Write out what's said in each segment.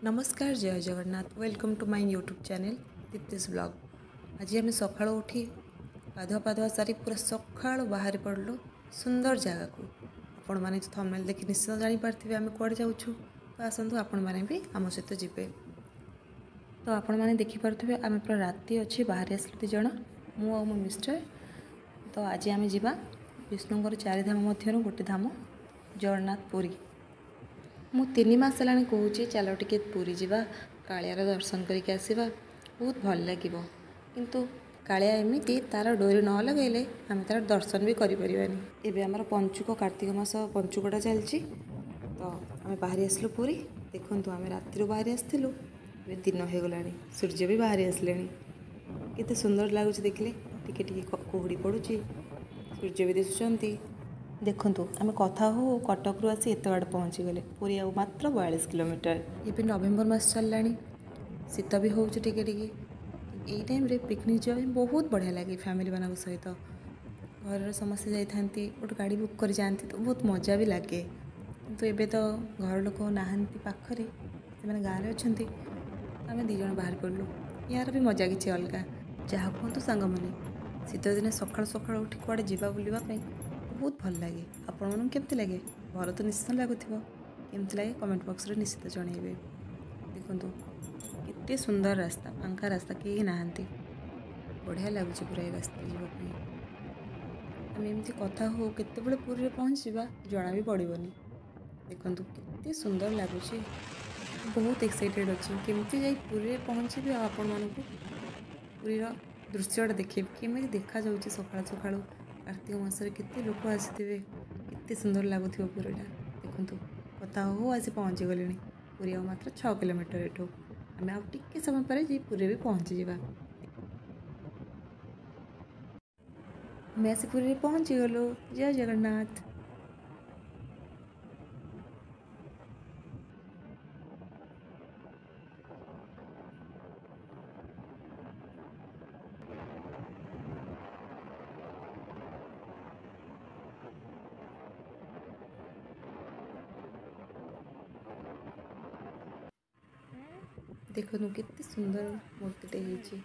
ନମସ୍କାର, ଜୟ Jagannath. Welcome to my YouTube channel Dipti's Vlog। ଆଜି ଆମେ ସକାଳୁ ଉଠି ଗାଧୁଆ ପାଧୁଆ ସାରି ପୁରା ସକାଳୁ ବାହାରି ପଡ଼ିଲୁ ସୁନ୍ଦର ଜାଗାକୁ। ଆପଣମାନେ ଥମ୍ବନେଲ୍ ଦେଖି ନିଶ୍ଚିତ ଜାଣିପାରିଥିବେ ଆମେ କୁଆଡ଼େ ଯାଉଛୁ। ତ ଆସନ୍ତୁ, ଆପଣମାନେ ବି ଆମ ସହିତ ଯିବେ। ତ ଆପଣମାନେ ଦେଖିପାରୁଥିବେ, ଆମେ ପୁରା ରାତି ଅଛି ବାହାରି ଆସିଲୁ ଦୁଇ ଜଣ, ମୁଁ ଆଉ ମୋ ମିଷ୍ଟର। ତ ଆଜି ଆମେ ଯିବା ବିଷ୍ଣୁଙ୍କର ଚାରିଧାମ ମଧ୍ୟରୁ ଗୋଟେ ଧାମ, ଜଗନ୍ନାଥ ପୁରୀ। ମୁଁ 3 ମାସ ହେଲାଣି କହୁଛି, ଚାଲ ଟିକେ ପୁରୀ ଯିବା, କାଳିଆର ଦର୍ଶନ କରିକି ଆସିବା, ବହୁତ ଭଲ ଲାଗିବ। କିନ୍ତୁ କାଳିଆ ଏମିତି, ତା'ର ଡୋରି ନ ଲଗାଇଲେ ଆମେ ତା'ର ଦର୍ଶନ ବି କରିପାରିବାନି। ଏବେ ଆମର ପଞ୍ଚୁକ, କାର୍ତ୍ତିକ ମାସ ପଞ୍ଚୁକଟା ଚାଲିଛି। ତ ଆମେ ବାହାରି ଆସିଲୁ ପୁରୀ। ଦେଖନ୍ତୁ, ଆମେ ରାତିରୁ ବାହାରି ଆସିଥିଲୁ, ଏବେ ଦିନ ହେଇଗଲାଣି, ସୂର୍ଯ୍ୟ ବି ବାହାରି ଆସିଲେଣି। କେତେ ସୁନ୍ଦର ଲାଗୁଛି ଦେଖିଲେ। ଟିକେ ଟିକେ କୁହୁଡ଼ି ପଡ଼ୁଛି, ସୂର୍ଯ୍ୟ ବି ଦିଶୁଛନ୍ତି। ଦେଖନ୍ତୁ, ଆମେ କଥା ହଉ କଟକରୁ ଆସି ଏତେ ବାଟ ପହଞ୍ଚିଗଲେ। ପୁରୀ ଆଉ ମାତ୍ର 42 କିଲୋମିଟର। ଏବେ ନଭେମ୍ବର ମାସ ଚାଲିଲାଣି, ଶୀତ ବି ହେଉଛି ଟିକେ ଟିକେ। ଏଇ ଟାଇମ୍ରେ ପିକନିକ୍ ଯିବା ପାଇଁ ବହୁତ ବଢ଼ିଆ ଲାଗେ। ଫ୍ୟାମିଲିମାନଙ୍କ ସହିତ ଘରର ସମସ୍ତେ ଯାଇଥାନ୍ତି, ଗୋଟେ ଗାଡ଼ି ବୁକ୍ କରି ଯାଆନ୍ତି, ତ ବହୁତ ମଜା ବି ଲାଗେ। କିନ୍ତୁ ଏବେ ତ ଘର ଲୋକ ନାହାନ୍ତି ପାଖରେ, ସେମାନେ ଗାଁରେ ଅଛନ୍ତି। ଆମେ ଦୁଇ ଜଣ ବାହାରି ପଡ଼ିଲୁ। ୟାର ବି ମଜା କିଛି ଅଲଗା। ଯାହା କୁହନ୍ତୁ ସାଙ୍ଗମାନେ, ଶୀତ ଦିନେ ସକାଳୁ ସକାଳୁ ଉଠି କୁଆଡ଼େ ଯିବା ବୁଲିବା ପାଇଁ ବହୁତ ଭଲ ଲାଗେ। ଆପଣମାନଙ୍କୁ କେମିତି ଲାଗେ? ଭଲ ତ ନିଶ୍ଚିତ ଲାଗୁଥିବ। କେମିତି ଲାଗେ କମେଣ୍ଟ ବକ୍ସରେ ନିଶ୍ଚିତ ଜଣାଇବେ। ଦେଖନ୍ତୁ, କେତେ ସୁନ୍ଦର ରାସ୍ତା, ଫାଙ୍କା ରାସ୍ତା, କେହି ନାହାନ୍ତି। ବଢ଼ିଆ ଲାଗୁଛି ପୁରା ଏ ରାସ୍ତାରେ ଯିବା ପାଇଁ। ଆମେ ଏମିତି କଥା ହଉ କେତେବେଳେ ପୁରୀରେ ପହଞ୍ଚିଯିବା ଜଣା ବି ପଡ଼ିବନି। ଦେଖନ୍ତୁ, କେତେ ସୁନ୍ଦର ଲାଗୁଛି। ବହୁତ ଏକ୍ସାଇଟେଡ଼୍ ଅଛି, କେମିତି ଯାଇ ପୁରୀରେ ପହଞ୍ଚିବି ଆଉ ଆପଣମାନଙ୍କୁ ପୁରୀର ଦୃଶ୍ୟଟା ଦେଖେଇବି, କେମିତି ଦେଖାଯାଉଛି ସକାଳୁ ସକାଳୁ। କାର୍ତ୍ତିକ ମାସରେ କେତେ ଲୋକ ଆସିଥିବେ, କେତେ ସୁନ୍ଦର ଲାଗୁଥିବ ପୁରୀଟା। ଦେଖନ୍ତୁ, କଥା ହଉ ହଉ ଆସି ପହଞ୍ଚିଗଲିଣି। ପୁରୀ ଆଉ ମାତ୍ର 6 କିଲୋମିଟର ଏଠୁ। ଆମେ ଆଉ ଟିକେ ସମୟ ପରେ ଯାଇ ପୁରୀରେ ବି ପହଞ୍ଚିଯିବା। ଆମେ ଆସି ପୁରୀରେ ପହଞ୍ଚିଗଲୁ। ଜୟ ଜଗନ୍ନାଥ। ଦେଖନ୍ତୁ, କେତେ ସୁନ୍ଦର ମୂର୍ତ୍ତିଟେ ହେଇଛି।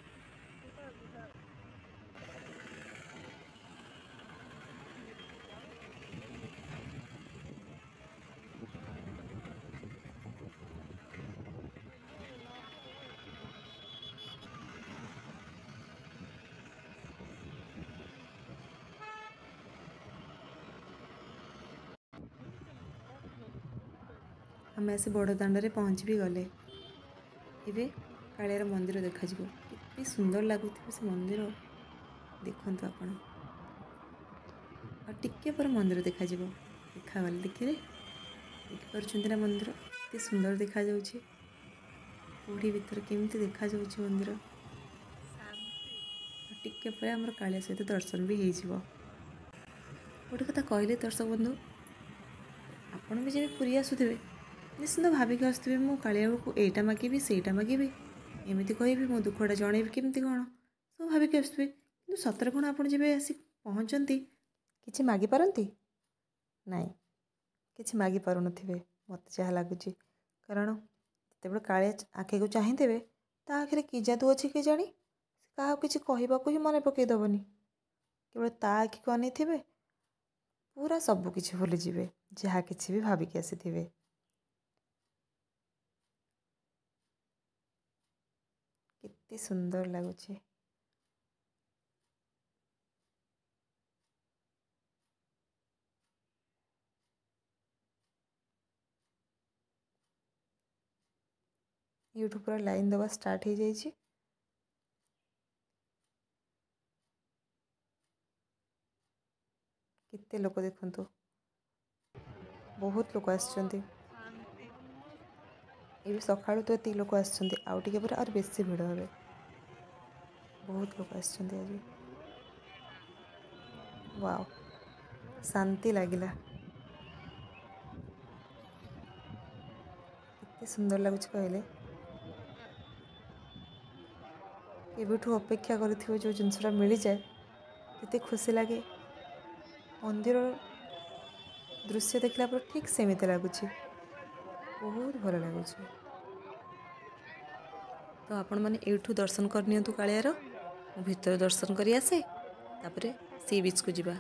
ଆମେ ଆସି ବଡ଼ ଦାଣ୍ଡରେ ପହଞ୍ଚି ବି ଗଲେ। ଏବେ କାଳିଆର ମନ୍ଦିର ଦେଖାଯିବ। କେତେ ସୁନ୍ଦର ଲାଗୁଥିବ ସେ ମନ୍ଦିର, ଦେଖନ୍ତୁ ଆପଣ। ଆଉ ଟିକେ ପରେ ମନ୍ଦିର ଦେଖାଯିବ। ଦେଖାଗଲେ, ଦେଖିଲେ, ଦେଖିପାରୁଛନ୍ତି ନା ମନ୍ଦିର କେତେ ସୁନ୍ଦର ଦେଖାଯାଉଛି? କୁହୁଡ଼ି ଭିତରେ କେମିତି ଦେଖାଯାଉଛି ମନ୍ଦିର। ଆଉ ଟିକେ ପରେ ଆମର କାଳିଆ ସହିତ ଦର୍ଶନ ବି ହେଇଯିବ। ଗୋଟେ କଥା କହିଲେ ଦର୍ଶକ ବନ୍ଧୁ, ଆପଣ ବି ଯେବେ ପୁରୀ ଆସୁଥିବେ, ନିଶ୍ଚିନ୍ତ ଭାବିକି ଆସୁଥିବେ, ମୁଁ କାଳିଆକୁ ଏଇଟା ମାଗିବି, ସେଇଟା ମାଗିବି, ଏମିତି କହିବି, ମୋ ଦୁଃଖଟା ଜଣେଇବି, କେମିତି କ'ଣ ସବୁ ଭାବିକି ଆସୁଥିବେ। କିନ୍ତୁ ସତରେ କ'ଣ ଆପଣ ଯେବେ ଆସି ପହଞ୍ଚନ୍ତି, କିଛି ମାଗିପାରନ୍ତି? ନାଇଁ, କିଛି ମାଗିପାରୁନଥିବେ ମୋତେ ଯାହା ଲାଗୁଛି। କାରଣ ଯେତେବେଳେ କାଳିଆ ଆଖିକୁ ଚାହିଁଦେବେ, ତା ଆଖିରେ କି ଯାଦୁ ଅଛି କେଜାଣି, ସେ କାହାକୁ କିଛି କହିବାକୁ ହିଁ ମନେ ପକାଇ ଦେବନି। କେବଳ ତା ଆଖିକୁ ଅନେଇଥିବେ, ପୁରା ସବୁ କିଛି ଭୁଲିଯିବେ, ଯାହା କିଛି ବି ଭାବିକି ଆସିଥିବେ। କେତେ ସୁନ୍ଦର ଲାଗୁଛି। ଏଇଠୁ ପୁରା ଲାଇନ୍ ଦେବା ଷ୍ଟାର୍ଟ ହେଇଯାଇଛି। କେତେ ଲୋକ ଦେଖନ୍ତୁ, ବହୁତ ଲୋକ ଆସିଛନ୍ତି। ଏବେ ସକାଳୁ ତ ଏତିକି ଲୋକ ଆସିଛନ୍ତି, ଆଉ ଟିକେ ପରେ ଆହୁରି ବେଶୀ ଭିଡ଼ ହେବେ। ବହୁତ ଲୋକ ଆସିଛନ୍ତି ଆଜି। ୱାଓ, ଶାନ୍ତି ଲାଗିଲା। କେତେ ସୁନ୍ଦର ଲାଗୁଛି କହିଲେ। କେବେଠୁ ଅପେକ୍ଷା କରିଥିବ, ଯେଉଁ ଜିନିଷଟା ମିଳିଯାଏ, କେତେ ଖୁସି ଲାଗେ। ମନ୍ଦିର ଦୃଶ୍ୟ ଦେଖିଲା ପରେ ଠିକ୍ ସେମିତି ଲାଗୁଛି, ବହୁତ ଭଲ ଲାଗୁଛି। ତ ଆପଣମାନେ ଏଇଠୁ ଦର୍ଶନ କରିନିଅନ୍ତୁ କାଳିଆର। ମୁଁ ଭିତରେ ଦର୍ଶନ କରି ଆସେ, ତାପରେ ସି ବିଚ୍କୁ ଯିବା।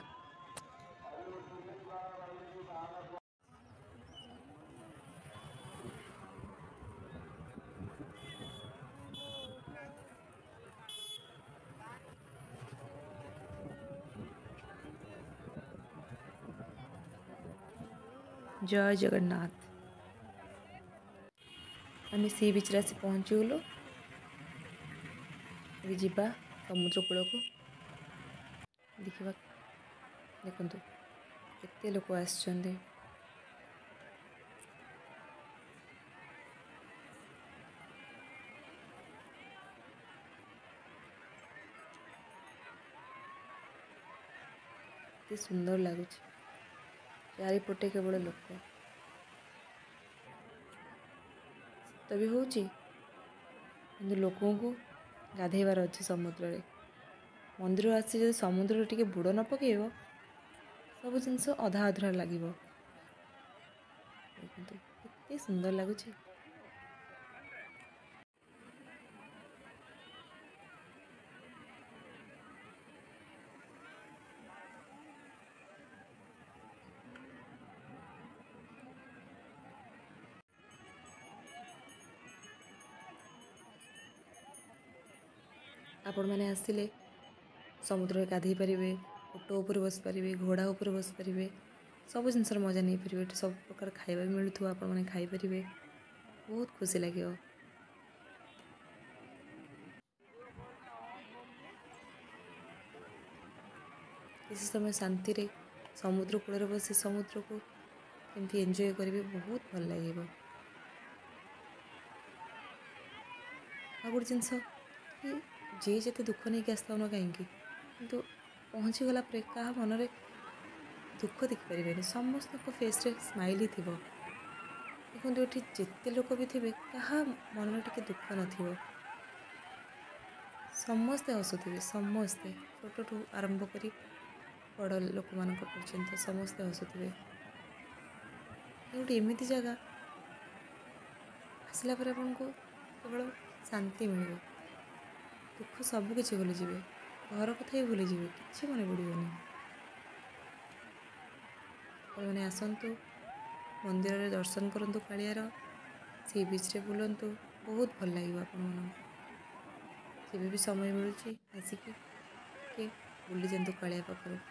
ଜୟ ଜଗନ୍ନାଥ। ଆମେ ସି ବିଚ୍ରେ ଆସି ପହଞ୍ଚିଗଲୁ। ଏବେ ଯିବା ସମୁଦ୍ର କୂଳକୁ ଦେଖିବା। ଦେଖନ୍ତୁ କେତେ ଲୋକ ଆସିଛନ୍ତି। କେତେ ସୁନ୍ଦର ଲାଗୁଛି, ଚାରିପଟେ କେବଳ ଲୋକ। ଶୀତ ବି ହେଉଛି, କିନ୍ତୁ ଲୋକଙ୍କୁ ଗାଧେଇବାର ଅଛି ସମୁଦ୍ରରେ। ମନ୍ଦିର ଆସି ଯଦି ସମୁଦ୍ରରେ ଟିକେ ବୁଡ଼ ନ ପକେଇବ, ସବୁ ଜିନିଷ ଅଧା ଅଧୁରା ଲାଗିବ। ଦେଖନ୍ତୁ କେତେ ସୁନ୍ଦର ଲାଗୁଛି। ଆପଣମାନେ ଆସିଲେ ସମୁଦ୍ରରେ ଗାଧେଇ ପାରିବେ, ଓଟ ଉପରେ ବସିପାରିବେ, ଘୋଡ଼ା ଉପରେ ବସିପାରିବେ, ସବୁ ଜିନିଷର ମଜା ନେଇପାରିବେ। ଏଠି ସବୁ ପ୍ରକାର ଖାଇବା ବି ମିଳୁଥିବ, ଆପଣମାନେ ଖାଇପାରିବେ, ବହୁତ ଖୁସି ଲାଗିବ। କିଛି ସମୟ ଶାନ୍ତିରେ ସମୁଦ୍ର କୂଳରେ ବସି ସମୁଦ୍ରକୁ କେମିତି ଏନ୍ଜୟ କରିବେ, ବହୁତ ଭଲ ଲାଗିବ। ଆଉ ଗୋଟେ ଜିନିଷ କି ଯିଏ ଯେତେ ଦୁଃଖ ନେଇକି ଆସିଥାଉ ନା କାହିଁକି, କିନ୍ତୁ ପହଞ୍ଚିଗଲା ପରେ କାହା ମନରେ ଦୁଃଖ ଦେଖିପାରିବେନି, ସମସ୍ତଙ୍କ ଫେସ୍ରେ ସ୍ମାଇଲ୍ ହିଁ ଥିବ। ଦେଖନ୍ତୁ ଏଠି ଯେତେ ଲୋକ ବି ଥିବେ, କାହା ମନରେ ଟିକେ ଦୁଃଖ ନଥିବ, ସମସ୍ତେ ହସୁଥିବେ। ସମସ୍ତେ ଛୋଟଠୁ ଆରମ୍ଭ କରି ବଡ଼ ଲୋକମାନଙ୍କ ପର୍ଯ୍ୟନ୍ତ ସମସ୍ତେ ହସୁଥିବେ। ଏ ଗୋଟେ ଏମିତି ଜାଗା, ଆସିଲା ପରେ ଆପଣଙ୍କୁ କେବଳ ଶାନ୍ତି ମିଳିବ। ଦୁଃଖ ସବୁ କିଛି ଭୁଲିଯିବେ, ଘର କଥା ବି ଭୁଲିଯିବେ, କିଛି ମନେ ପଡ଼ିବନି। ଆପଣମାନେ ଆସନ୍ତୁ, ମନ୍ଦିରରେ ଦର୍ଶନ କରନ୍ତୁ କାଳିଆର, ସି ବିଚ୍ରେ ବୁଲନ୍ତୁ, ବହୁତ ଭଲ ଲାଗିବ ଆପଣମାନଙ୍କୁ। ଯେବେ ବି ସମୟ ମିଳୁଛି ଆସିକି ଟିକେ ବୁଲିଯାଆନ୍ତୁ କାଳିଆ ପାଖରୁ।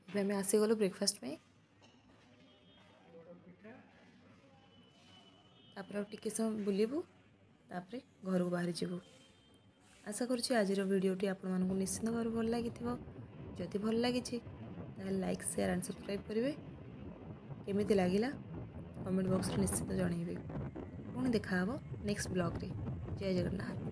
ଏବେ ଆମେ ଆସିଗଲୁ ବ୍ରେକଫାଷ୍ଟ ପାଇଁ। ତାପରେ ଆଉ ଟିକେ ସମୟ ବୁଲିବୁ, ତାପରେ ଘରକୁ ବାହାରି ଯିବୁ। ଆଶା କରୁଛି ଆଜିର ଭିଡ଼ିଓଟି ଆପଣମାନଙ୍କୁ ନିଶ୍ଚିନ୍ତ ଭାବରେ ଭଲ ଲାଗିଥିବ। ଯଦି ଭଲ ଲାଗିଛି ତାହେଲେ ଲାଇକ୍, ସେୟାର ଆଣ୍ଡ ସବସ୍କ୍ରାଇବ୍ କରିବେ। କେମିତି ଲାଗିଲା କମେଣ୍ଟ ବକ୍ସରେ ନିଶ୍ଚିତ ଜଣାଇବେ। ପୁଣି ଦେଖାହେବ ନେକ୍ସଟ ବ୍ଲଗ୍ରେ। ଜୟ ଜଗନ୍ନାଥ।